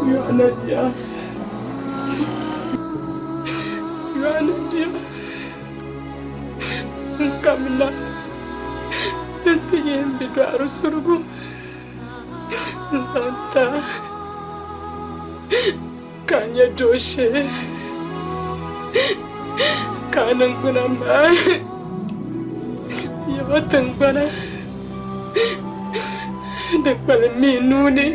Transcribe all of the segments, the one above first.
Yohana bia. Yohana bia. N kamina ni n ti yihi m bidɔɣiri surugu n zaŋ ti a ka a nya dooshee ka a niŋgbuna maai Yawa tiŋgbana di kpalim mi nuu ni.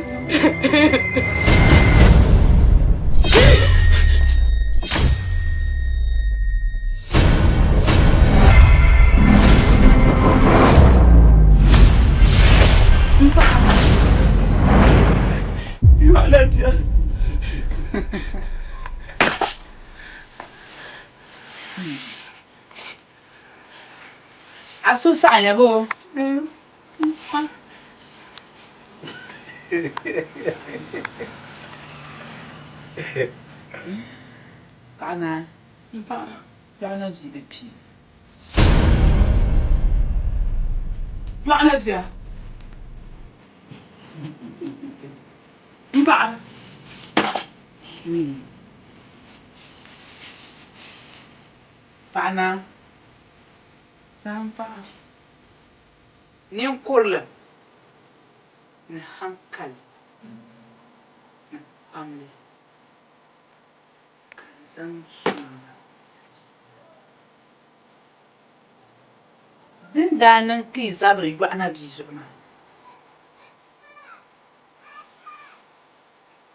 M paɣa, Yohana bia. A suhu saɣiya boo? Paɣa naa, Yohana bia bi kpi. Yohana bia. M paɣa. Paɣa naa. Zahim paɣa. Ninkurili ni haŋkali ni kpamli ka n zaŋ sɔŋ ba. Din daa niŋ ka yi zabiri yɔɣu na bia zuɣu maa,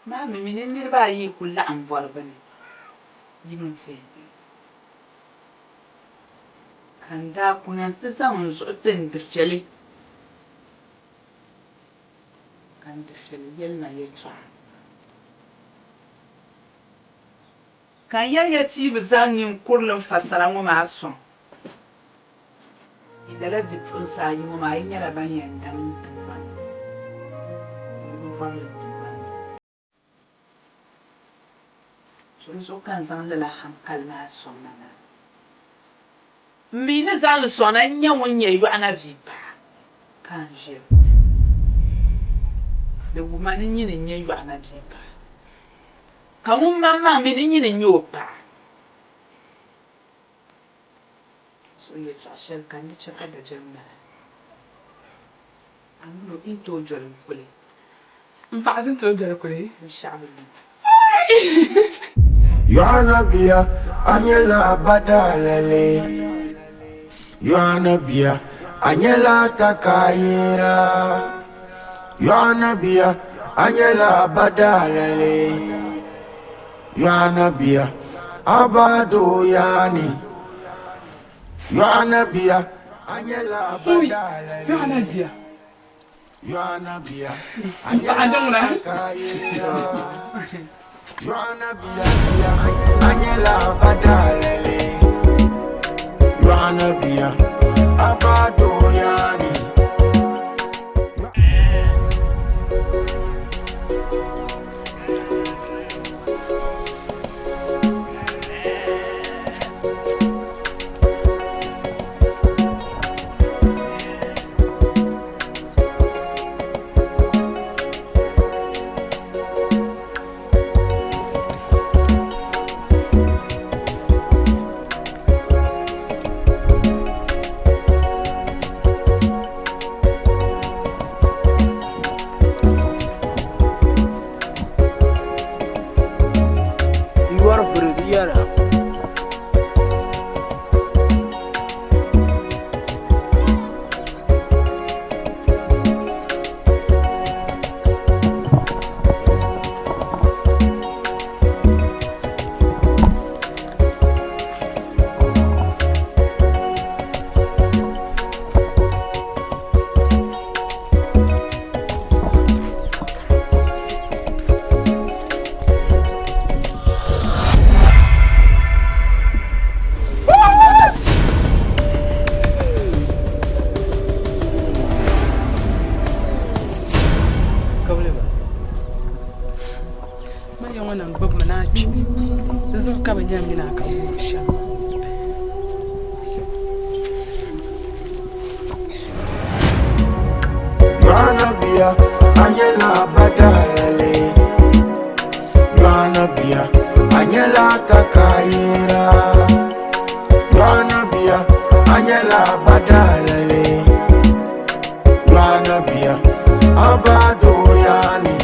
maa mi mi ni niriba ayi yi kul laɣim bɔri bini, yino nti yɛn kpi. Ka n daa kuna nti zaŋ n zuɣu ti n dufɛli, ka n dufɛli yɛli ma yɛtɔɣa. Ka n yɛli ya ti yi bi zaŋ ninkurili n-fa sara ŋɔ maa sɔŋ, yi lala bipuɣinsi ayi ŋɔ maa yi nyɛla ban yɛn dam n tiŋgbani ni yi bi vɔri li n tiŋgbani ni. So di zuɣu ka n zaŋ lala haŋkali maa sɔŋ na maa. M mi ni zaŋ li sɔŋ na n-nyɛ ŋun nyɛ Yɔɣu bia paɣa ka n ʒiya. Di wuhi ma ni nyini n-nyɛ Yɔɣu bia paɣa, ka ŋun maŋmaŋ mi ni nyini n-nyɛ o paɣa. So yɛtɔɣ shɛli ka n di chɛ ka dabiɛm mali a min o yi tooi doli n kuli. M paɣa ti ni tooi doli kuli? Binshɛɣu bi niŋ. Yohana bia, a nyɛla badalali. Yohana bia, a nyɛla takayira. Yohana bia, a nyɛla badalali. Yohana bia, a ba doo yaani. Yohana bia, a nyɛla badalali. Yohana bia. Yohana bia, a nyɛla takayira. Yohana bia, a nyɛla badalali. Yohana bia, a ba doo yaani. ya ŋɔ nim gbubimi ni a kpimi, di zuɣu ka bɛ nya m mini a ka wuhiri shɛm maa. Yohana bia, a nyɛla badalali. Yohana bia, a nyɛla takayira. Yohana bia, a nyɛla badalali. Yohana bia, a ba doyani.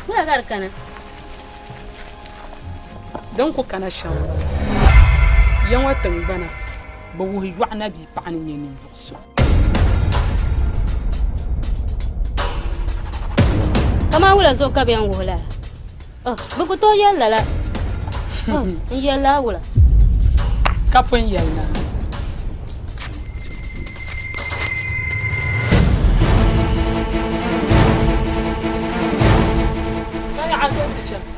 Wula ka di kana? Din ku kana shɛm m-bala. Ya ŋɔ tiŋgbana bi wuhi yɔɣu na bia paɣa ni nyɛ ninvuɣ so. Kaman wula zuɣu ka bɛ yɛn wuhi lala? Oh, bɛ ku tooi yɛli lala. Oh, n yɛlila a wula? Ka pun yɛli na. Ka yaɣa ka ti chani.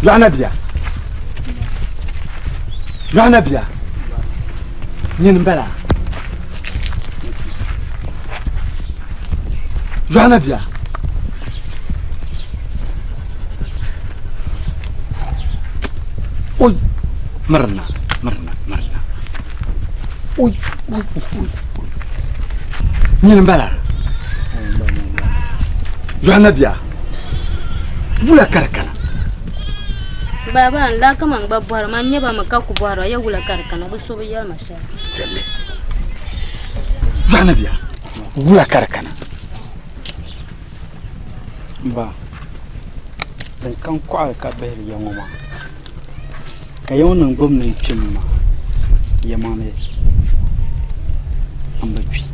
Yohana bia Yohana bia nyini n-bala Yohana bia Oi mirina mirina mirina oi oi oi nyini n-bala Yohana bia wula ka di kana Baaba n laa kaman gba bɔhiri ma n nyɛ ba mi ka ku bɔhiri ba ya wula ka di kana bɛ so bi yɛli ma shɛli. Jɛlli Yohana bia wula ka di kana M ba, din kam kɔɣili ka bihiri ya ŋɔ maa, ka ya ŋɔ niŋ gbubi ni n kpim maa, yɛlimaŋli m bi kpi.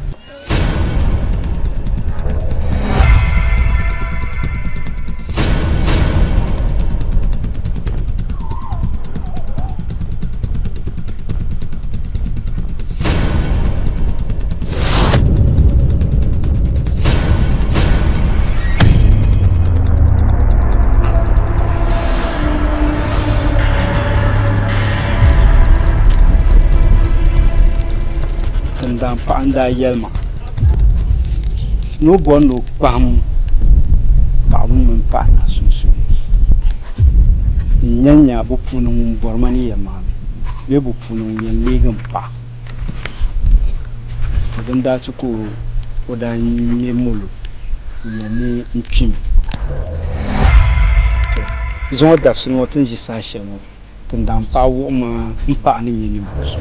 Tindaan paɣa n-daa yɛli ma ni o bɔri ni o kpahim paɣiba mini paɣa naa sunsuuni n-nya nya bɛ puuni ŋun bɔri ma ni yɛlimaŋli bee bɛ puuni ŋun yɛn leegi m paɣa. Ka din daa chɛ ka o daa ŋme molo n-yɛli ni n kpimi. Zuŋɔ dabisili ŋɔ ti ni ʒi saha shɛli ŋɔ, Tindaanpaɣa wuɣi ma m paɣa ni nyɛ ninvuɣ so.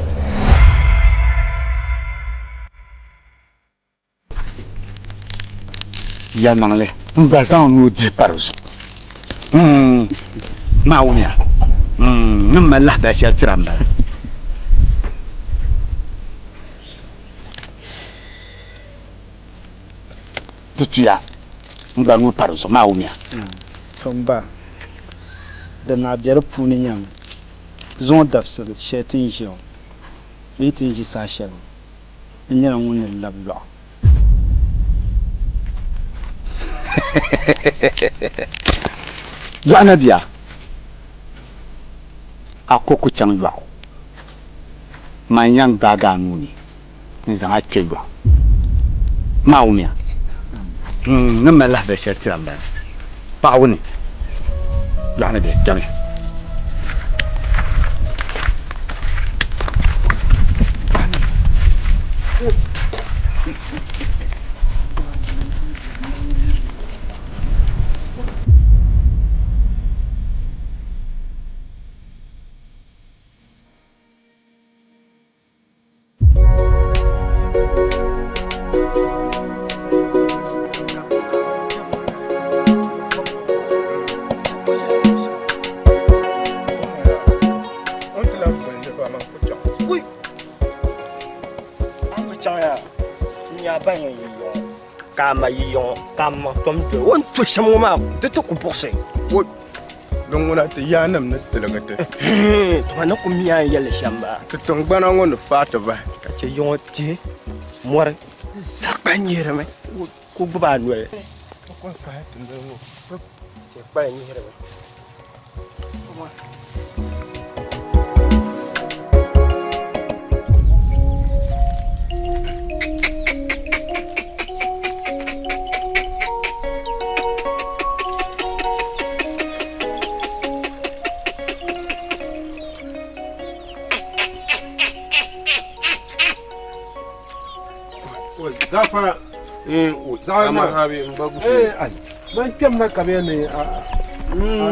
Yɛlimaŋli, n gba zaŋ n nuu dihi pa di zuɣu. Maa wumya, n ni mali lahabali shɛli tira m-bala. Di tuya n gba nuu pa di zuɣu, maa wumya. To m ba, din na be di puuni nyɛmi, zuŋɔ dabisili shɛli ti ni ʒiya ŋɔ bee ti ni ʒi saha shɛli ŋɔ, n nyɛla ŋun ni labi yɔɣu. Yɔɣu na bia, a ko ku chaŋ yɔɣu, man yɛn gbaagi a nuu ni n-zaŋ a kpe yɔɣu. Maa wumya, n ni mali lahabali shɛli tira m-bala. Paɣa wuni, yɔɣu ni bihi kpɛmi. Ka a ma yi yiŋɔ ka a ma tom doli o ni to shɛm ŋɔ maa di ti ku buɣisi. Din ŋuna ti yaannim ni tiligi ti. Tuma ni ku mi a ni yɛli shɛm maa. Ti tiŋgbana ŋɔ ni faai ti bahi. Ka chɛ yiŋɔ tihi mɔri zaa kpahi nyihirimi ku gbibi a noli. Chɛ kpahi nyihirimi. Gafara. Man kpɛmna ka bɛ ni a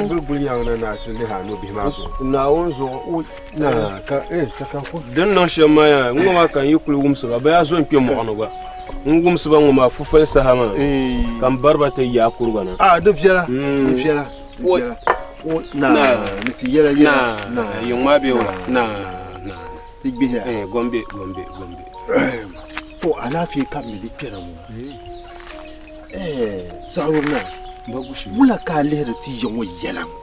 gili guli nyaŋ na na ti lihi a no bihi maa zuɣu. Naawuni zuɣu. Na ka eh ka ka ko. Din niŋ shɛm maa yaa n ŋɔ maa ka n yi kuli wumsi ba bɛ yaa zo n kpɛ mɔɣu ni gba n wumsi ba ŋɔ maa fufali saha maa ka n bari ba ti yaa kuriga na. A di viɛla di viɛla di viɛla o na ni ti yɛla yɛla na yiŋ maa bɛ wula na na ti gbihiya eh gombe gombe gombe. To alaafee ka mi di kpɛra ŋɔ eh zaɣ yuri na wula ka a lihiri ti ya ŋɔ yɛla ŋɔ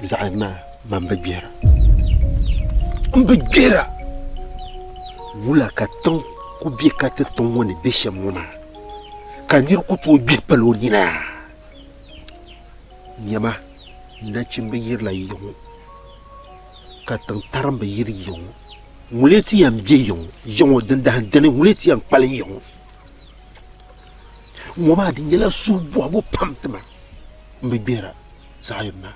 zaɣ yuri na man bi gbihira n bi gbihira wula ka tiŋ ku be ka ti tiŋ ŋɔ ni be shɛm ŋɔ maa ka nir ku tooi gbihi pali o nina nyama nachimba yirila ya ŋɔ ka tiŋ tarimba yiri ya ŋɔ ŋuni ti yɛn be ya ŋɔ ya ŋɔ din dahin dini ŋuni ti yɛn kpalim ya ŋɔ ŋɔ maa di nyɛla suhu bɔhibu pam ti ma n bi gbihira zaɣ yini maa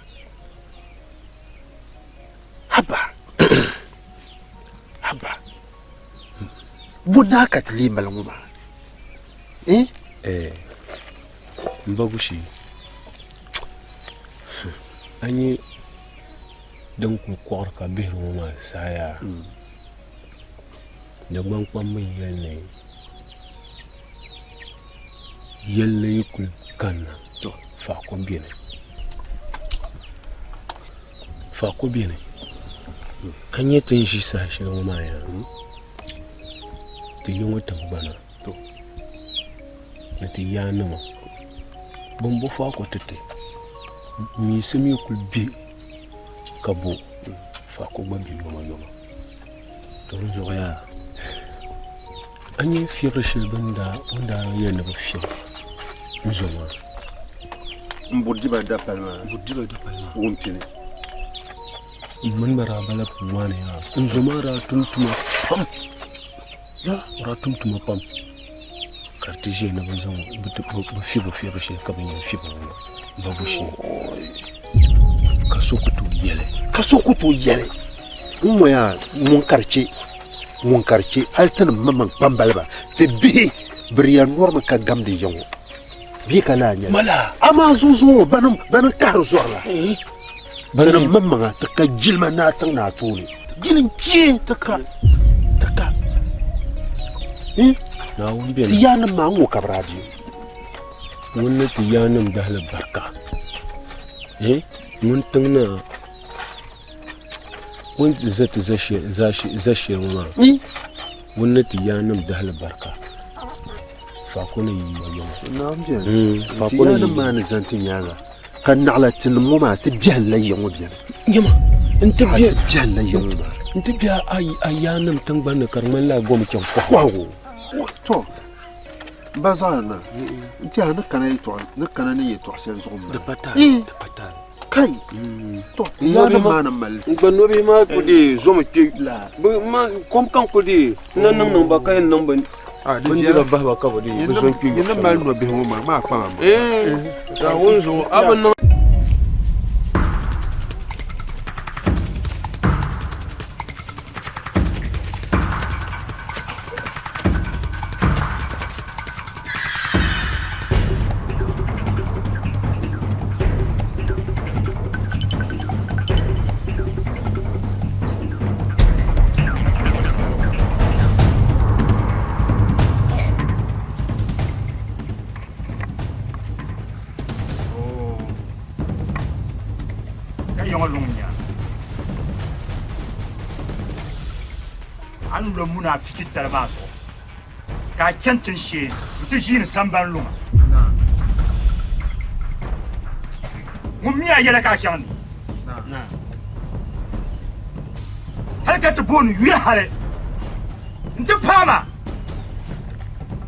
haba haba bo naa ka ti lee mali ŋɔ maa eh? Eh, m ba Gushie, a nya din kuli kɔɣiri ka bihiri ŋɔ maa saha yaa, Dagbaŋ kpamba n-yɛli ni yɛlli yi kuli kanna faako beni. Faako beni. A nya ti ni ʒi saha shɛli ŋɔ maa yaa, ti yi ŋɔ tiŋgbana ni ti yaanima bɛn bo faako ti ti, miisim yi kuli be ka bo faako gba be yomayoma. To di zuɣu yaa a nya fiɛbiri shɛli bɛ ni daa o ni daa yɛli ni bɛ fiɛbi n zo maa. M buri diba dapali maa. M buri diba dapali maa. Wumpini. M mini ba daa bala puuwani yaa n zo maa daa tum tuma pam. O daa tum tuma pam ka di ti ʒiya ni bɛ zaŋ bɛ fiɛbi fiɛbi shɛli ka bɛ yɛn fiɛbi ŋɔ babu shee ka so ku tooi yɛli. Ka so ku tooi yɛli n ŋɔ yaa ŋun ka di chɛ ŋun ka di chɛ hali ti ni maŋmaŋ kpambaliba ti bihi bɛ di yɛn nɔrimi ka gamdi ya ŋɔ. Bia ka laa nyɛli. Mala. Amaa zuŋzuŋ ŋɔ banim banim kahiri zɔri la. Tinim maŋmaŋa ti ka jilima naa tiŋ naa tooni. Jilin chee ti ka ti ka. Naawuni beni. Ti yaannim maa ŋɔ ka bɛ daa be. Ŋun ni ti yaannim dahili barika. Ŋun tiŋ naa o ni ti za ti za shɛli ŋɔ maa ŋun ni ti yaannim dahili barika. Faako ni yi yoma. Naawuni beni. Ti yaannim maa ni zani ti nyaaŋa ka naɣila tinim ŋɔ maa ti biɛhim la ya ŋɔ beni. Nyama, n ti A ti biɛhim la ya ŋɔ maa. N ti be a yaannim tiŋgbani ni ka di ŋmanila a gomi chaŋ kɔhigu. Kɔhigu. Tɔ, m ba zaɣa na, n tɛha ni kana yɛtɔɣa, ni kana ni yɛtɔɣ shɛli zuɣu m-bala. Di pa taali, di pa taali. Kai, tɔ, ti yaannim maa ni mali ti. N gba nɔbihi maa ku dii zomi kpe. Bɛ ma, kom ka n ku dii na niŋ niŋ ba ka yɛn niŋ bindira bahi ba ka bɛ dii bi zo n-kpe Yi ni mali nɔbihi ŋɔ maa, maa kpaŋ a maŋa. Naawuni zuɣu, a bi niŋ. Ka yɔŋɔ luŋ nya a ni lo munafiki tali maa zuɣu ka a chani tin shee nti ʒiini sambani luŋa. Ŋun mi a yɛla ka a chaŋ ni hali ka ti booni yuya hali nti paai ma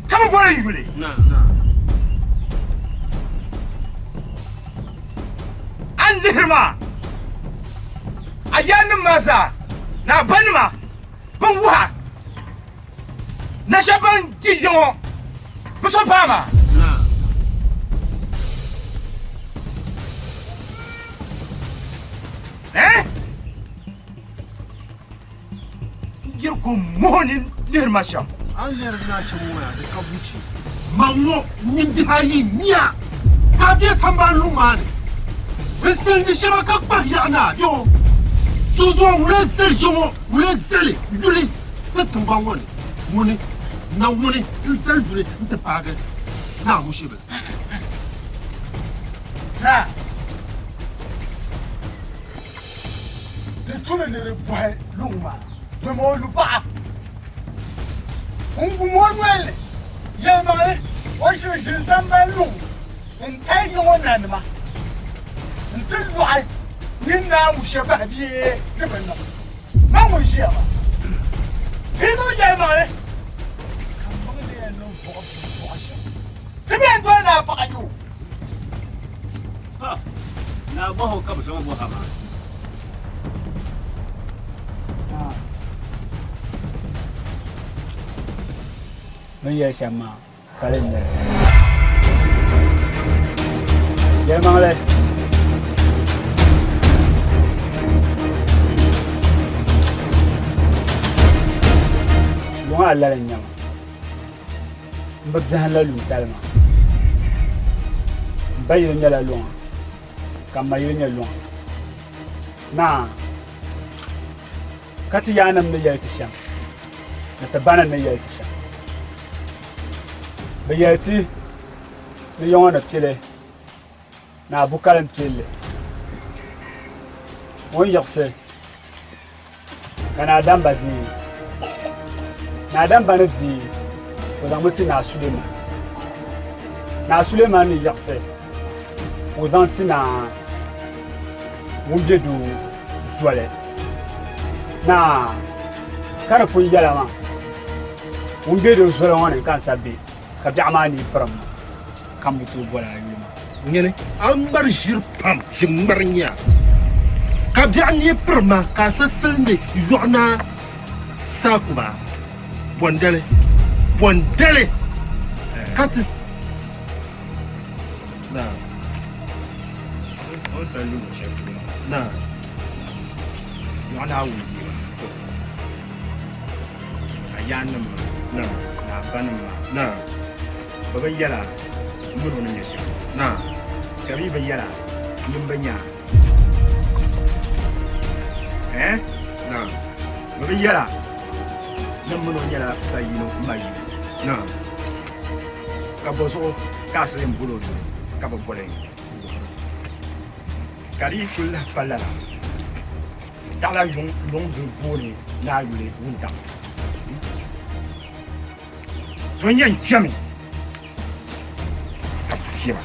ka bi bɔri n yuli. A ni lihiri maa, a yaannim maa zaa ni a banima bɛn wuh a na shɛb bɛn di ya ŋɔ bi so paai maa. Eh? N yiri ka o muhi ni lihiri ma shɛm. A ni lihiri naa shɛm ŋɔ yaa di ka buchi. Ma ŋɔ nyin bihi ayi n-nya ka a be sambani luŋ maa ni n-silindi shɛba ka kpahi yaɣi naa bɛ o zuɣuzuɣu ŋuni n-zali ya ŋɔ ŋuni n-zali yuli ti tiŋgbani ŋɔ ni ŋuni na ŋuni n-zali yuli nti paagi Naa Mushibila. Naa. Di tumi ni di bɔhi luŋ maa, dama o lu paɣa. N wum o noli ni, yɛlimaŋli, o shiri ʒini sambani luŋ n-tayi ya ŋɔ nanima nti lɔɣi nyin Naa Mushe bahi bee di bi niŋ. Man ŋun ʒiya maa, di yi niŋ yɛlimaŋli ka m baŋ ni yɛn niŋ buɣi bia buɣi shɛm, ti mi yɛn doli naa paɣa yi o. Pa! Naa bɔh o ka bɛ zaŋ o bɔh a maa. Bɛ ni yɛli shɛm maa pali n-nyɛ li. Yɛlimaŋli. Luŋa alali n-nyɛ ma. M bi biɛhim la luntali maa. M ba yili nyɛla luŋa ka m ma yili nyɛ luŋa. Naa, ka ti yaannim ni yɛli ti shɛm ni ti banim ni yɛli ti shɛm. Bɛ yɛli ti ni ya ŋɔ ni pili ni Abu Kalim pilli o ni yiɣisi ka Naa Damba deei. Naa Damba ni deei o zaŋmi ti Naa Suleman. Naa Suleman ni yiɣisi o zaŋ ti Naa ŋun be doo zoli. Naa ka di pun yɛla maa ŋun be doo zoli ŋɔ ni ka n sa be ka biɛɣu maa neei pirim ma ka m bi tooi boli a yuli maa. Nyini, a ŋmari ʒiri pam, ʒi ŋmari n-nyɛ a. Ka biɛɣu neei piri ma ka a sa silindi yɔɣu naa Saakuba, bɔndali, bɔndali ka ti Naa. O ni sa lu luɣ shɛli polo maa. Naa. Yɔɣu naa wumbia maa. A yaannim maa. Naa. Ni a banim maa. Naa. Bɛ bi yɛl a. Min o ni nyɛ shɛm. Ka bɛ yi bi yɛl a, nyin bi nya a. Ɛɛn? Bɛ bi yɛl a ni m min o nyɛla ba yino ma yino. Ka bɔzuɣu ka a shiri yɛn bol o yuli ka bi boli Ka di yi kul lahi pa lala, taɣila yuŋ luŋ duli booni naa yuli wuntaŋ. To n yɛn kpɛmi ka bɛ fiɛba.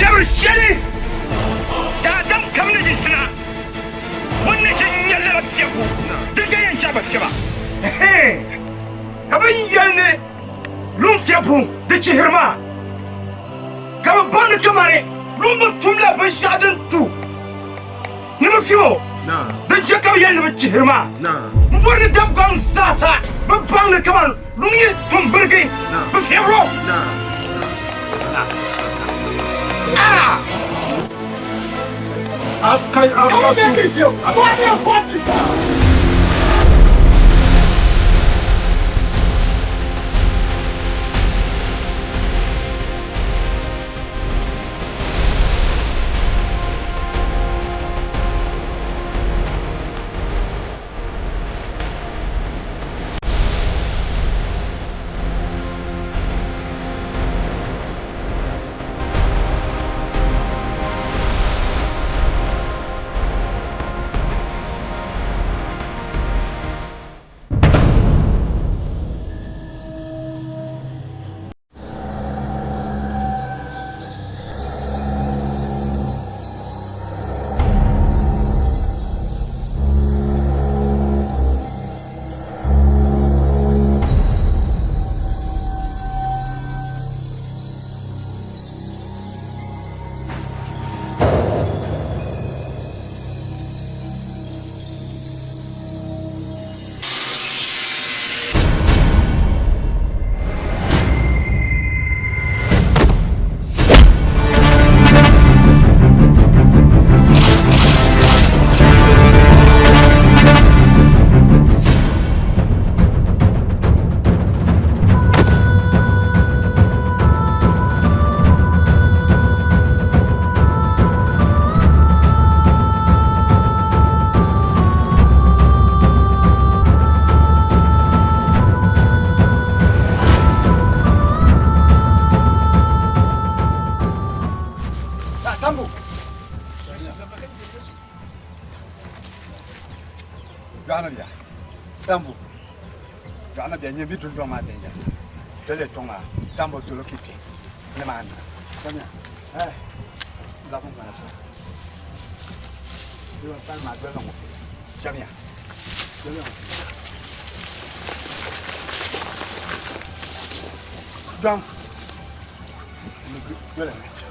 Fiɛbiri shɛli daadam kam ni yiɣisina, ŋun ni ʒi n-nya lala fiɛbbu din ka yɛn chɛ ba fiɛba. Ka bɛ ni yɛli ni luŋ fiɛbbu di chihiri maa, ka bɛ baŋ ni kamani luŋ bi tumla binshɛɣu din tu ni bɛ fiɛb o, din chɛ ka bɛ yɛli ni bɛ chihiri maa. M bɔri ni dabgbaŋ zaasa bi baŋ ni kamani luŋ yi tum birigi, bɛ fiɛbir o. Yɔɣu ni bia, tambu. Yɔɣu ni bia, nyɛ mi dundɔŋ maa viɛnyɛliŋga. Doli ya kpiɔŋ maa tambu dolo ka yi kpe ni maa ni. Kamiya, eh, laɣim ŋmana sɔŋ. Di yɛn pali maa doli na ŋɔ polo. Chamiya, doli na ŋɔ polo. Dɔŋ, doli na chɛ.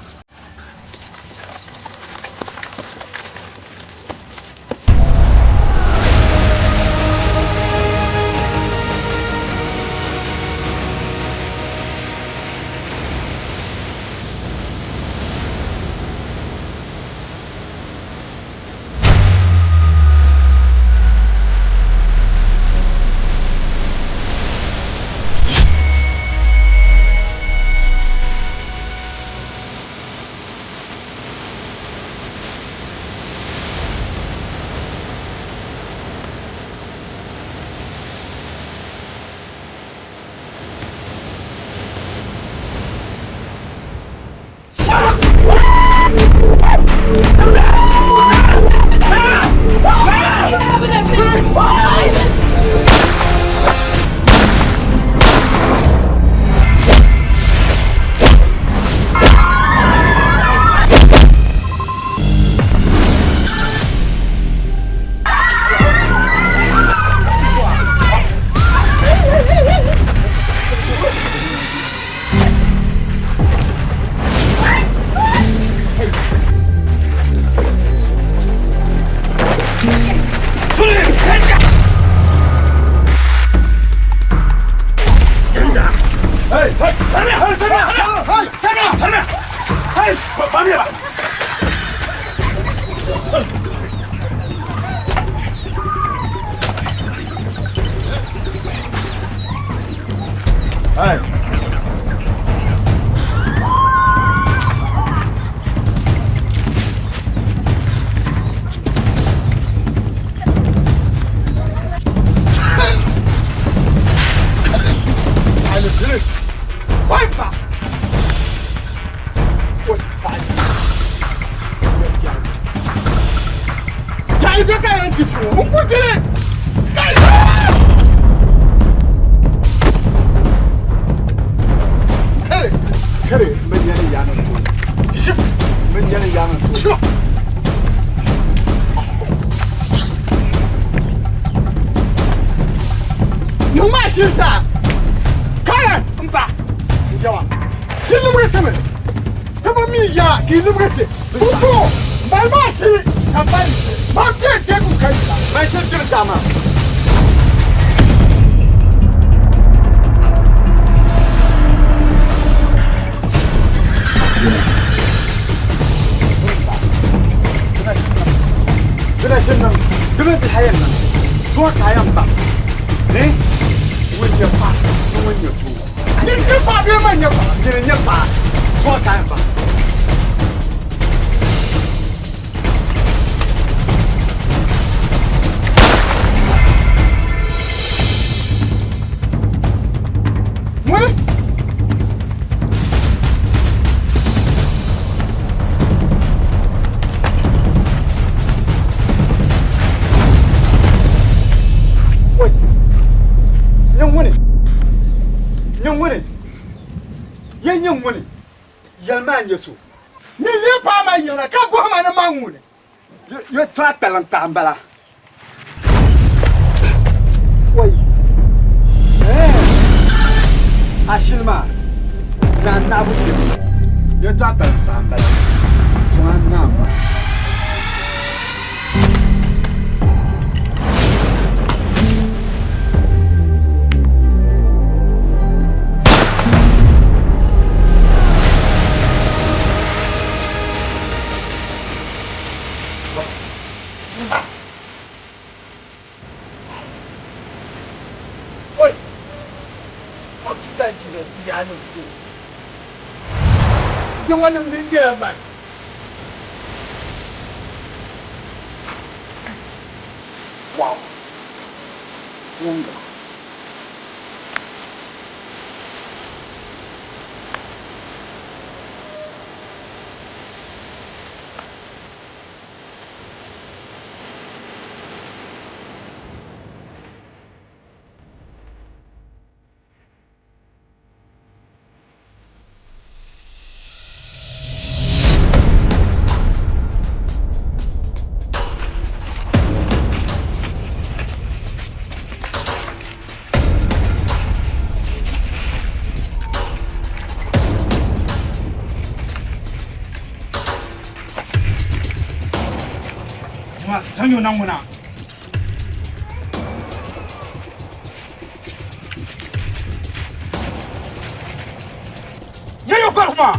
Kuma zaŋ o na ŋuna. Yɛli o kɔrigu maa.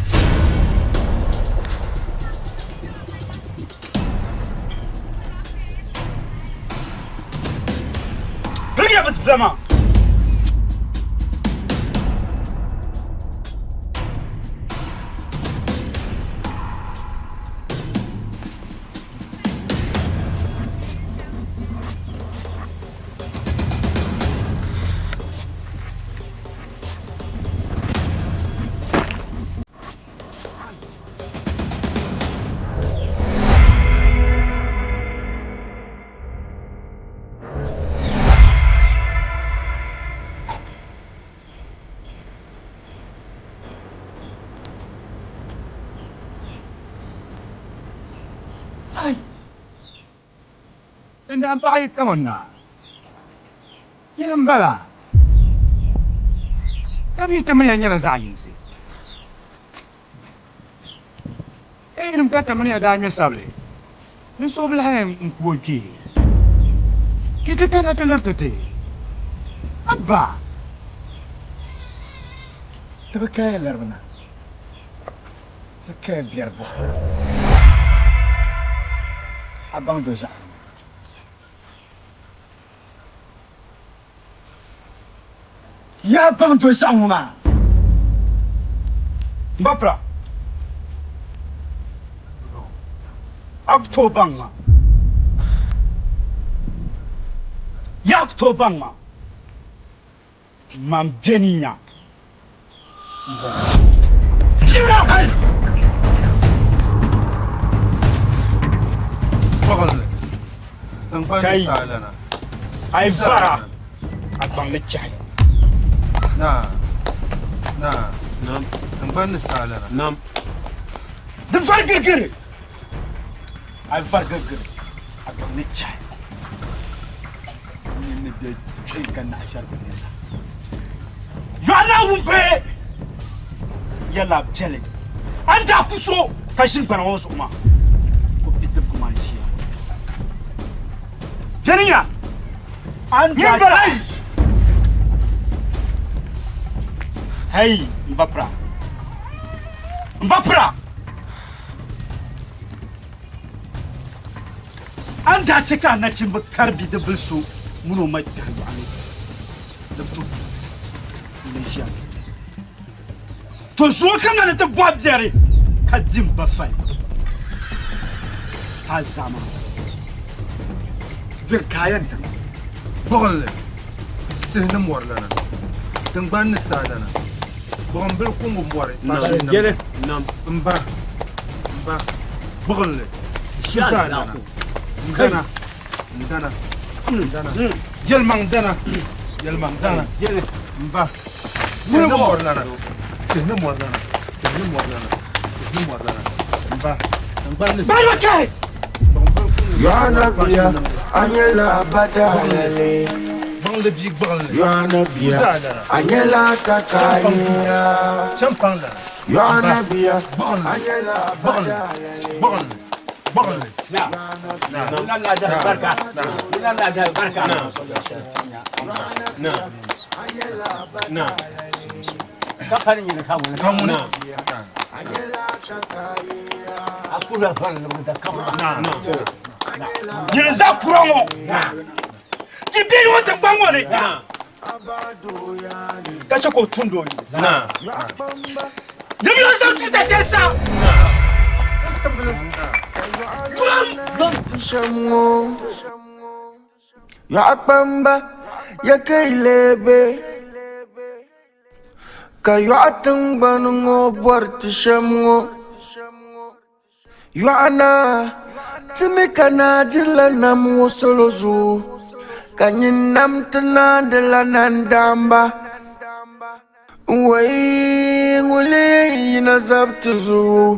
Piligiya bɛ zipila maa. Ai! N daan paɣa yi kaman naa. Nyini m-bala. Ka bɛ yi ti mini ya nyɛla zaɣ yinsi. Ka yinim ka ti mini ya daa ŋme sabili ni so bi lahi yɛn ku o kpee. Ka yi ti kana ti liriti ti, Abba! Ti bi kaya liribu na, ti kaya biɛri bɔhibu. A baŋ do zaɣim ŋɔ. Yaa baŋ do zaɣim ŋɔ maa. M ba pira, a ku tooi baŋ ma. Yaa ku tooi baŋ ma. Man beni nya. Kai, a yi vara a gbaŋ ni chɛhi. Di vari girigiri, a yi vari girigiri a gbaŋ ni chɛhi. Ni bɛ kpɛi ka naɣiʒɛri bi nɛla. Yɔɣu Naawuni bee yɛla biɛli a ni daa ku so ka ʒini gbana ŋɔ zuɣu maa ka o bidibigi maa n-ʒiya. Beni nya a ni daa Hei, m ba pira, m ba pira! A ni daa chɛ ka a nachimba kari bidibbil so min o ma kpɛhi yɔɣu ni ni bɛ ti ku n ni ʒiya ŋɔ. To zuŋɔ ka ŋa ni ti bɔhi biɛri ka di m ba fali ka a zaa maa. Diri ka a yɛn tiŋ. Gbuɣinli, tihi ni mɔri lana, tiŋgbani ni saa lana, gbuɣimbili kuŋgu mɔri faashee nam, m ba, m ba, gbuɣinli, suzaa lana, n dana, n dana, n dana, yɛlimaŋ dana, yɛlimaŋ dana, m ba, tihi ni mɔri lana, tihi ni mɔri lana, tihi ni mɔri lana, tihi ni mɔri lana, m ba, tiŋgbani ni saa lana. Yohana bia, a nyɛla badalali. Yohana bia, a nyɛla takayira. Yohana bia, a nyɛla badalali. Yili za kura ŋɔ ti bɛ ŋɔ tiŋgbani ŋɔ ni ka chɛ ka o tumdi o yuli. Dimi o zaŋ tuuta shɛli sa. Yɔɣu kpamba ya ka yi lee be? Ka yɔɣu tiŋgbani ŋɔ bɔri ti shɛm ŋɔ. Yɔɣu naa, ti mi ka naa dirila nam ŋɔ salo zuɣu, ka nyin nam ti naandila nandaamba. Wai ŋun lee yina zabi ti zuɣu,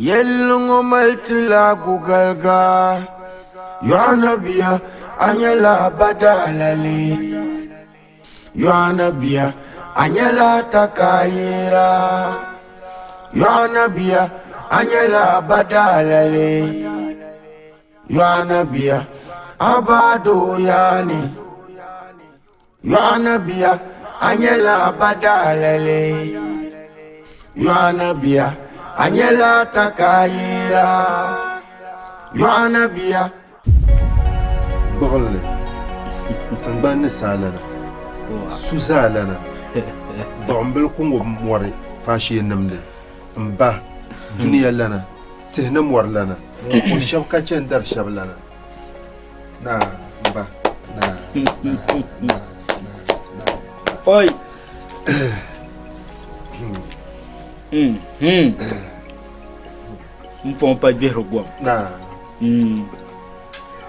yɛlli ŋɔ mali ti la gugaliga. Yɔɣu nabia, a nyɛla badalali. Yohana bia, a nyɛla takayira. Yohana bia, a nyɛla badalali. Yohana bia, a ba doo yaani. Yohana bia, a nyɛla a ba daalali. Yohana bia, a nyɛla takaayira. Yohana bia. Gbuɣinli, tiŋgbani ni saa lana, su zaa lana, gbuɣimbil ku ŋub mɔri faashee nimdi, m ba, dunia lana, tihi ni mɔri lana, o shɛba ka chɛ n-dari shɛba lana. Naa, m ba, naa, naa, naa, naa, naa. Oi! M pɔŋ pa gbihiri gom. Naa.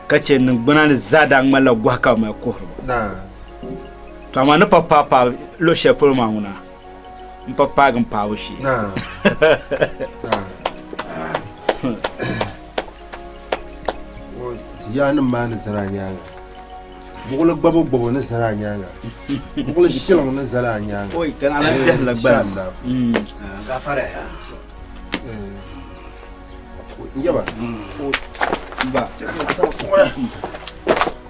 Ka chɛ niŋgbuna ni zaa daa ŋmanila gɔhi ka bɛ mali kuhiri ba. To amaa ni pa paai paai luɣ shɛli polo maa ŋuna, m pa paagi m paabu shee. Yaanima maa ni zani a nyaaŋa, buɣili gbabu gbabu ni zani a nyaaŋa, buɣili shiliŋ ni zali a nyaaŋa. Oi, ka naa lan biɛhirila gbana. Gafara ya. Yaba. Ba.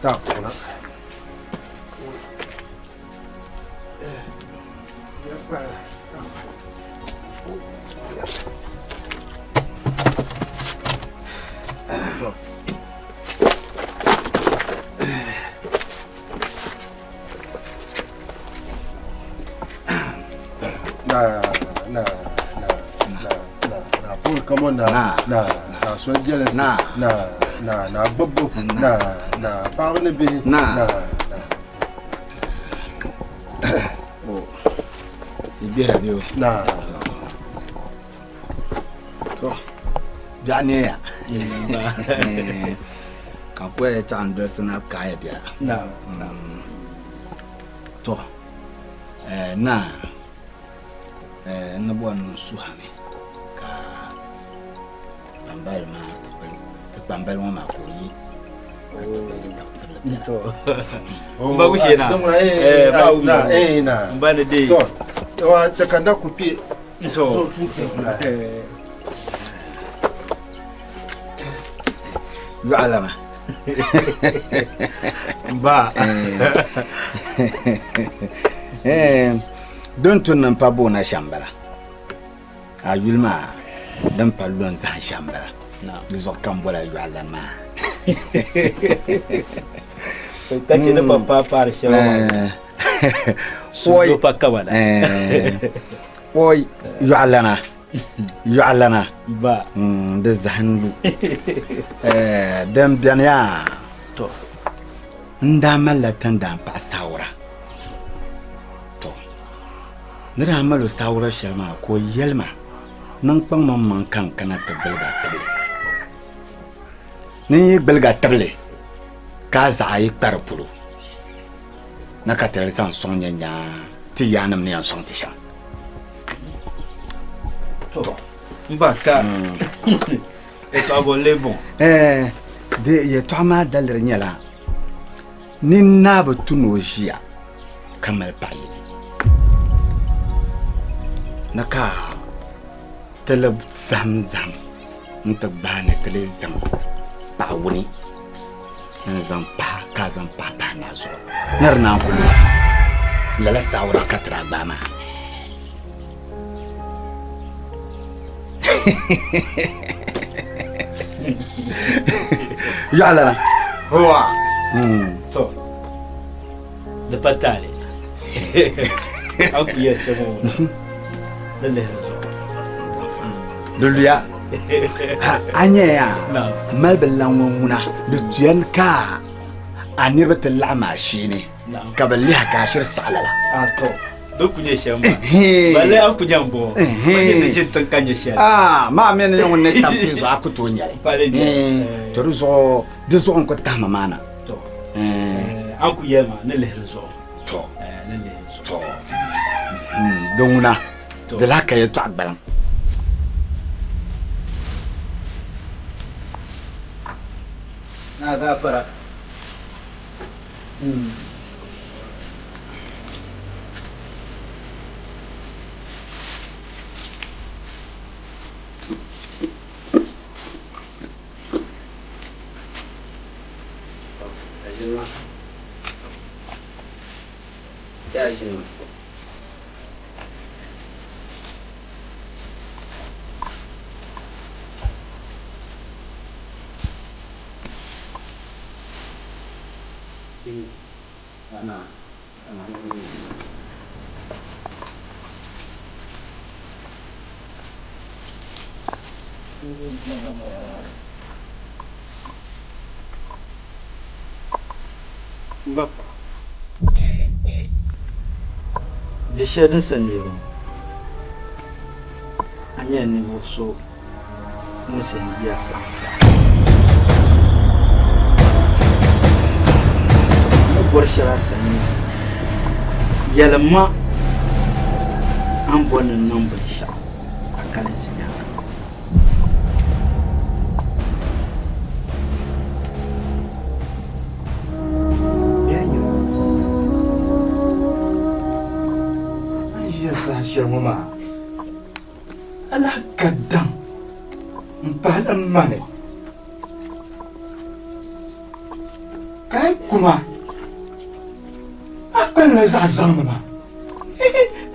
Ta kuɣuna. Na na na na na na pun kamo na na na so jelinsi na na na na gbubbu na na paɣaba ni bihi na na Di gbihira bɛ o. Na. To biɛɣu neeya ka n kuli chaŋ n dolisi na kaaya bia. To naa n ni bɔri ni n suhi a mi ka kpambali maa ti kpambali ŋɔ maa ka o yi ka ti kpali tab tibili biɛla. Ba wuce na. Eh ba eh na. Ba ni dai. To wa ce kan da ku pe. To. So tu ke kula. Yɔɣalana. Ba. Din tu ni n pa boona shɛm bala. A yuli maa din pa lu n-zahim shɛm m-bala. Di zuɣu ka m boli a yɔɣilani maa. Ka chɛ ni pa paai paari shɛba maa. Suhudoo pa kabana. Oi, yɔɣilana, yɔɣilana. Ba. Di zahim lu. Din beni yaa. To. N daa malila tindaan paɣa saawara. To, ni daa mal o saawara shɛli maa ka o yɛli ma ni n kpaŋ maŋ maŋ ka n kana ti gbiligi a tibili. Ni n yi gbiligi a tibili ka a zaɣa yi kpa di polo, na ka ti di zaŋ sɔŋ nya nyaa ti yaannim ni yɛn sɔŋ ti shɛm. To, m ba ka yɛtɔɣa bɔ n-lee bɔŋɔ? Ɛɛ, di yɛtɔɣa maa daliri nyɛla Ni naa bi tu ni o ʒiya ka mali paɣ yini, ni ka ti li zahim zahim nti gbaai ni ti lee zaŋ paɣ wuni n-zaŋ pahi ka a zaŋ pahi pahi naa zuɣu ni di naan ku lu lala saawara ka ti daa gbaai maa. Yɔɣilana. Wa. To. Di pa taali. A ku yɛli shɛm ŋɔ di lihiri zuɣu. Di luya. A nya yaa mali bi lan ŋɔ ŋuna di tuya ka a niriba ti laɣim a sheeni ka bi lihi ka a shiri saɣi lala. Bɛ ku nyɛ shɛm maa. Balle a ku nya m-bɔŋɔ. Ba nyɛ ni ʒini tiŋ ka nyɛ shɛli. Aa, maa mi ni ŋun ni tam ti zuɣu a ku tooi nya li. To di zuɣu, di zuɣu n-ku tahima maa na. To, a ku yɛli ma ni lihiri zuɣu. To, ni lihiri zuɣu. To, di ŋuna, di lahi ka yɛltɔɣa gbaliŋ. Naa gaafara. A ʒini maa. Yaa ʒini maa. M ba paɣa. Di shɛli din sa neebu ŋɔ, a nyɛla ninvuɣ so ŋun sani bia saɣim saha. N ni bɔri shɛli a sani nyɛ, yɛlim ma a ni bɔri ni n niŋ binshɛɣu a kalinsi nyaaŋa. A ni ʒiya saha shɛli ŋɔ maa, a lahi ka daŋ m-pahila m ma ni, ka a yi ku ma, a kpalimla zaɣ zaŋdi ma.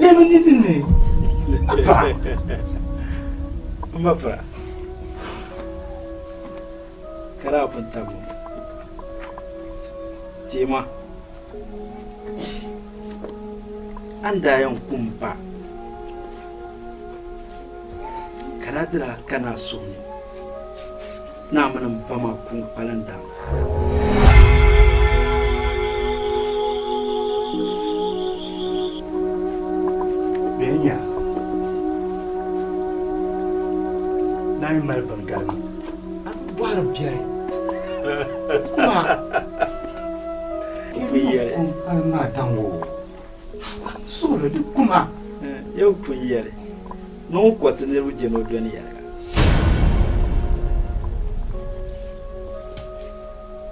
Leemi nini ni a paɣa. M ma pira, ka daa pun tabi ma. Teema, a ni daa yɛn ku m ba, ka daa di daa kana a suhu ni ni a mini m ba maa ku n-kpalim daŋ. Benya naa yi mali bin galima, a bi bɔhiri biɛri kuma. Kpalim maa daŋ o, a suhuri di kuma. Yɛn pun yɛli ni ŋun kɔriti niriba je ni o dɔni yɛliga.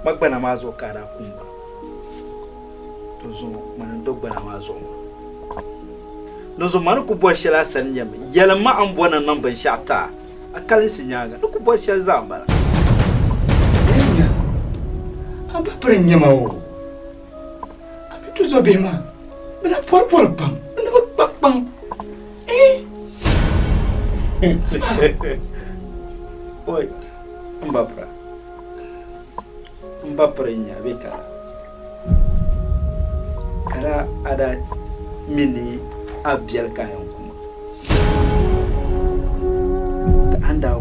Kpa gbana maa zuɣu ka a daa kum ba. To zuŋɔ mani n-do gbana maa zuɣu maa. Dinzuɣu mani ku bɔri shɛli a sani nyɛmi, yɛlim ma a ni bɔri ni n niŋ binshɛɣu ti a, a kalinsi nyaaŋa, ni ku bɔri shɛli zaa m-bala. Yɛliya, A ba piri n-nyɛ ma oo, a mi tuzɔbihi maa, bɛ na pɔripɔri pam, bɛ na bi kpa kpaŋ. Ii! Oi, m ba pira. M ba piri n-nyɛ a bee kara? Kara a daa mi ni a biɛli ka a yɛn ku ma. Ka a ni daa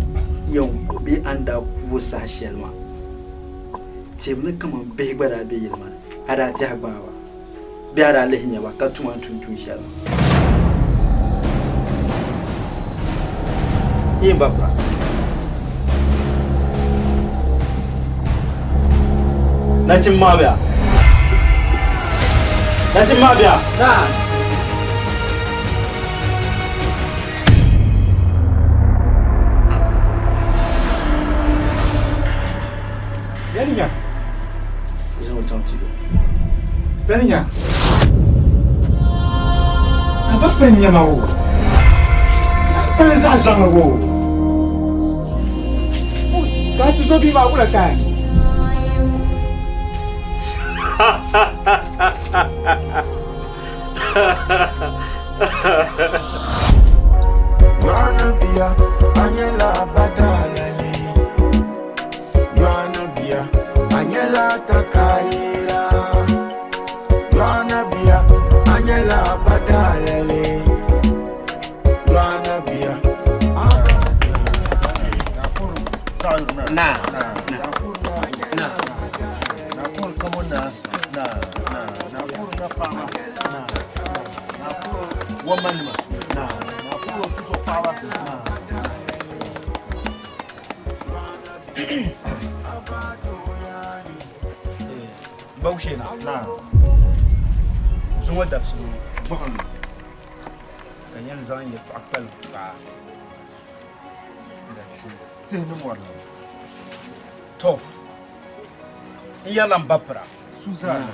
yɛn ku bee a ni daa ku o saha shɛli maa, teemi ni kaman bihi gba daa be yili maa ni, a daa tɛhi gbaai ba bee a daa lihi nya ba ka tum a ni tum tuun shɛli maa? Yi m ba pira. Nachim maa bɛ a? Nachim maa bɛ a? Naa. Bɛninya. Zaŋ o chaŋ ti yo. Bɛninya. A ba piri nyɛma o. A kpali zaɣ zaŋli o. Ka a tuzo bia maa wula ka Yohana bia, a nyɛla badalali. Yohana bia, a nyɛla takayira. Yohana bia, a nyɛla badalali. Yohana bia, Na. Na. Bawushena. Zuŋɔ dabisili ŋɔ ka yɛn zaŋ yɛltɔɣa kpalim paai Tihi ni mɔri la. To n yɛrila m ba pira. Suzana.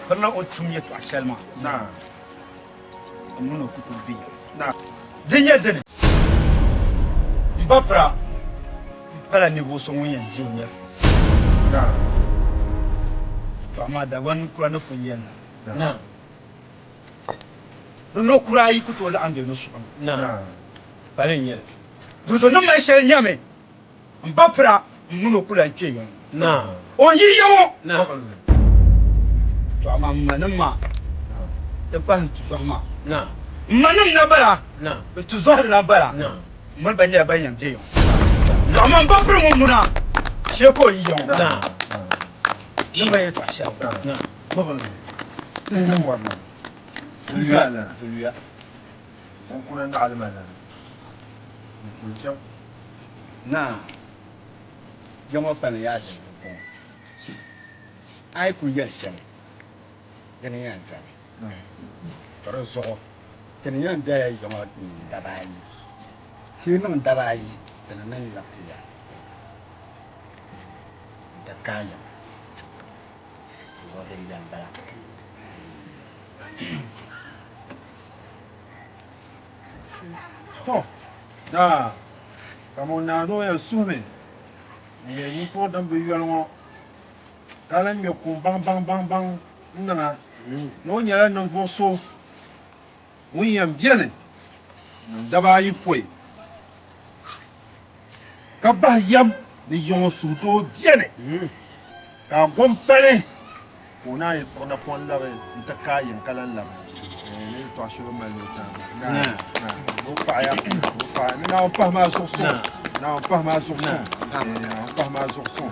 Pirila o ni tum yɛltɔɣa shɛli maa. Naa. N mini o ku tooi be ya. Di nyɛ dini. M ba pira m pala ninvuɣ so ŋun yɛn di o nyɛvili. Naa. To amaa Dagban kura ni pun yɛli na. Di no kura ayi ku tooi laɣim be ni suɣu ni. Pali n-nyɛ li. Dinzuɣu ni mali shɛli nyami m ba pira m mini o ku lan kpe yiŋ. O ni yi ya ŋɔ. To amaa m manim maa ti pahi n tuzɔhi maa. M manim na bala, n tuzɔhiri na bala, m mini ba nyɛla ban yɛn be yiŋ. To amaa m ba piri ŋɔ ŋuna shee ka o yi ya ŋɔ. Ni mali yɛtɔɣ shɛli. Tihi ni mɔri lana, zuliya lana, kunkuna naɣilima lana, n-kuli chaŋ. Naa, ya ŋɔ kpani yaa din bi bɔŋɔ. A yi kuli yɛli shɛli, di ni yɛn zani. To di zuɣu ti ni yɛn bela ya ŋɔ daba ayi. Ti yi niŋ daba ayi, ti ni niŋ labiti ya nti kaai ya. Di zuɣu din beni m-bala. To, naa, kaman naa ni o yɛn suhimi n-ŋme ninvuɣ din bi yoli ŋɔ, ka lan ŋme kum baŋbaŋbaŋbaŋ n-niŋ a ni o nyɛla ninvuɣ so ŋun yɛn beni niŋ daba ayi pɔi, ka bahi yɛm ni yiŋɔ suhudoo beni, ka a gom pali ka o naan yi kpuɣi napɔŋ labi nti kaai yiŋ ka lan labi ni yɛtɔɣ shɛli o mali ni o taai maa. Naa, naa, ni o paɣiya, ni o paɣiya, ni Naawuni pahi ma a zuɣu suŋ, Naawuni pahi ma a zuɣu suŋ, Naawuni pahi ma a zuɣu suŋ.